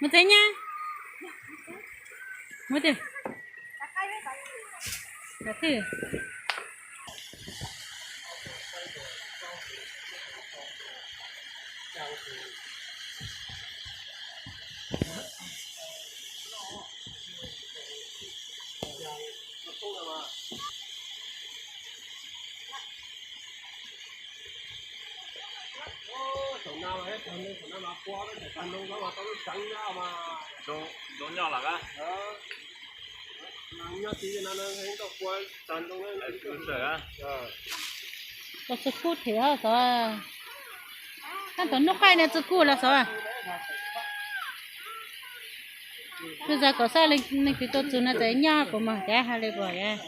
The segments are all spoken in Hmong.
Mus tsev nyab. Mus tsev. Kav twg? Ntoo nyob lawm a. Txawj kub thiab xov. Tab tom hnub qaij no txawj kub los xov. Twb za kom xaj leej twg tuaj txug no txawm nyob kuv mog, cav hais li puas yog.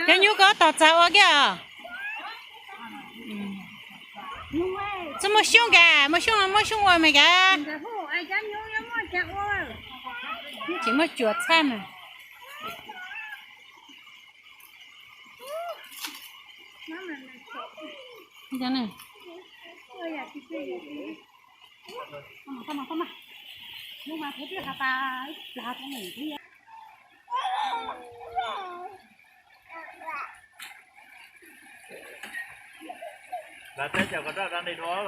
Cov nyuj koj tos txav ua kiag os. Txhob muaj xyoob kas, muaj xyoob muaj xyoob ua mas kas. Tsis muaj cuam txhaj mas. Lawv teb cov ko raj dab li dua os,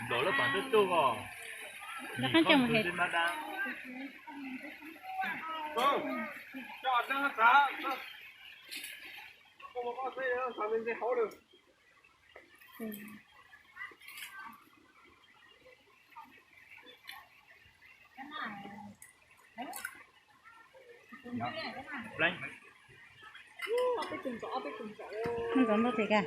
nplaum lub pav twb tuj os. Lawv qab coj mus hem. Ntxov ntuj pem ka.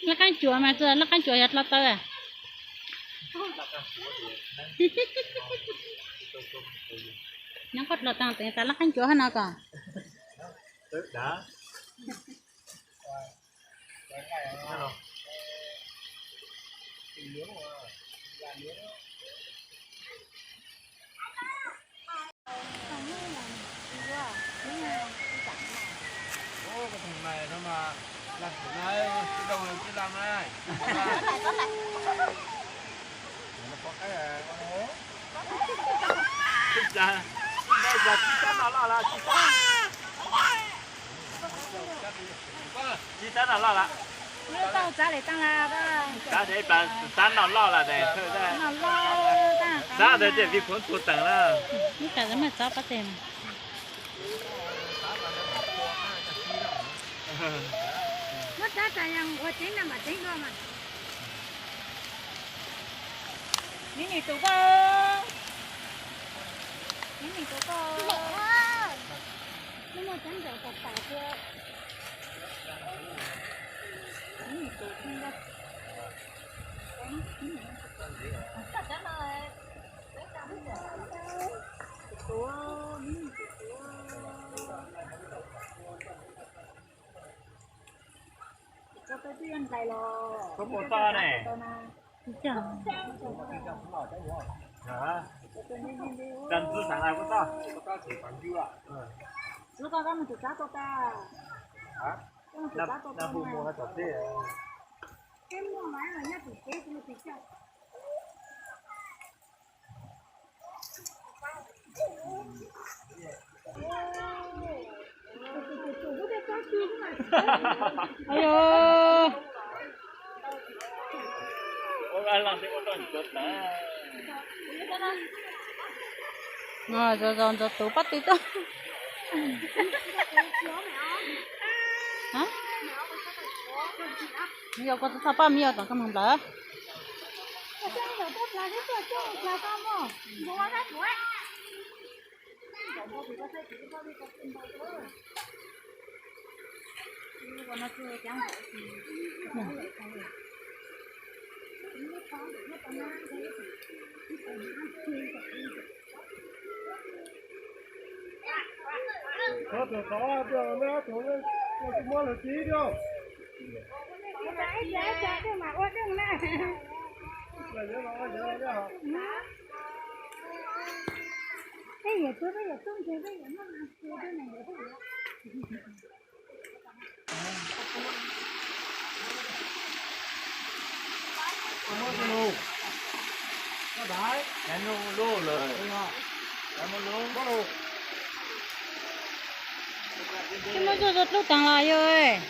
Laj qaib cuam mas, laj qaib cuam yog dlau taw. Nyob koj dlau taw, tas laj qaib cuam hab no kom. Tsis txhob noj loj lawm. Txhob noj loj lawm, txhob ntawd ces vij khuv tuag teem lawm. Ib tas maj txhob pab tes. Neb tus koj, neb tus koj, neb muaj cov ntsaum tas tas thiab. Koj puas txog ne? Tsis txog. Tsis txog. Ayo, no zos zos ntxuav tus pob tw tuaj. Me yau, koj txhob pab me yau tom koj mus nplawm. Thov txog tod, muab lawv tib thiab. Muab zuj zus dlub teev los yog.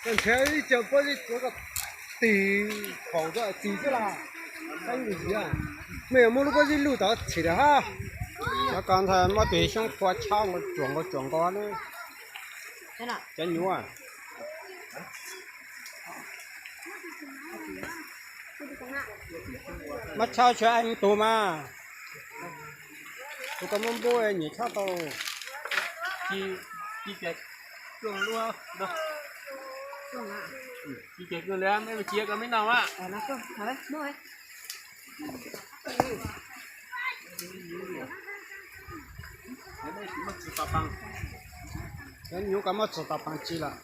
Koj nrhiav ib co pob zeb tsuav koj tig phaum rau tig xwb las. Mej yuav muab lub pob zeb luj tod txhim lawm hab. Cov ko ntag muab tus xyoob phua tshab nkaus tsuam nkaus tsuam nkaus ne. Cov nyuj. Muab tshab tshua ib tug mas. Tus koj muab npub nyiam tshab tau. Ci, ci ces, ci ces kawg li, mej cia koj mej noj mas. Cov nyuj koj muab txog tau pab tsi lawm.